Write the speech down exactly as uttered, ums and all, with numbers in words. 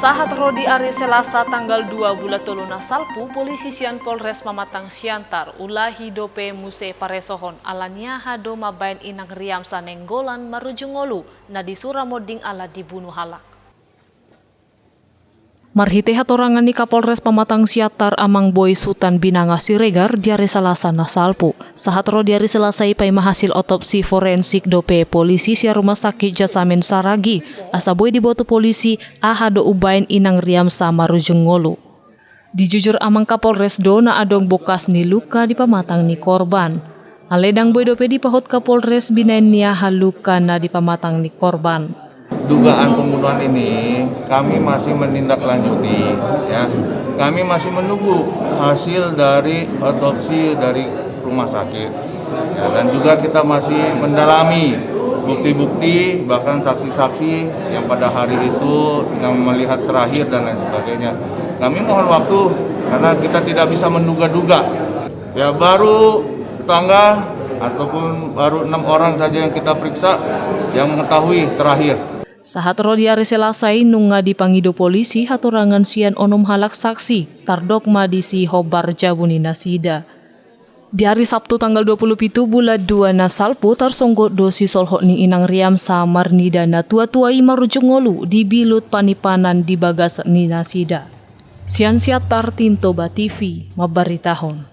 Sahat ro di ari Selasa tanggal dua bulan tolu na salpu, polisi sian Polres Pematang Siantar ulahi dope muse paresohon ala ni aha do mambaen inang Riamsa Nainggolan marujung ngolu na disura monding ala dibunu halak. Marhite hatorangan ni Kapolres Pematang Siantar Amang Boy Sutan Binanga Siregar di ari Selasa na salpu. Sahat ro di ari Selasa i paima hasil otopsi forensik dope polisi sian Rumah Sakit Jasamen Saragi, asa boi diboto polisi aha do umbaen inang Riamsa marujung ngolu. Dijujur Amang Kapolres do na adong bokas ni luka di pamatang ni korban. Alai ndang boi dope dipahot Kapolres binaen ni aha luka na di pamatang ni korban. Dugaan pembunuhan ini kami masih menindaklanjuti, ya. Kami masih menunggu hasil dari otopsi dari rumah sakit. Ya, dan juga kita masih mendalami bukti-bukti, bahkan saksi-saksi yang pada hari itu yang melihat terakhir dan lain sebagainya. Kami mohon waktu karena kita tidak bisa menduga-duga. Ya, baru tetangga ataupun baru enam orang saja yang kita periksa yang mengetahui terakhir. Sahat ro di ari Selasa i nunga dipangido polisi hatorangan sian onom halak saksi, tardok ma disi hombar jabu ni nasida. Di ari Sabtu tanggal dua puluh pitu bulan dua na salpu tarsonggot do sisolhot ni inang Riamsa marnida na tua-tua i marujung ngolu di bilut panimpanan di bagas ni nasida. Sian Siantar, Tim Toba T V mambaritahon.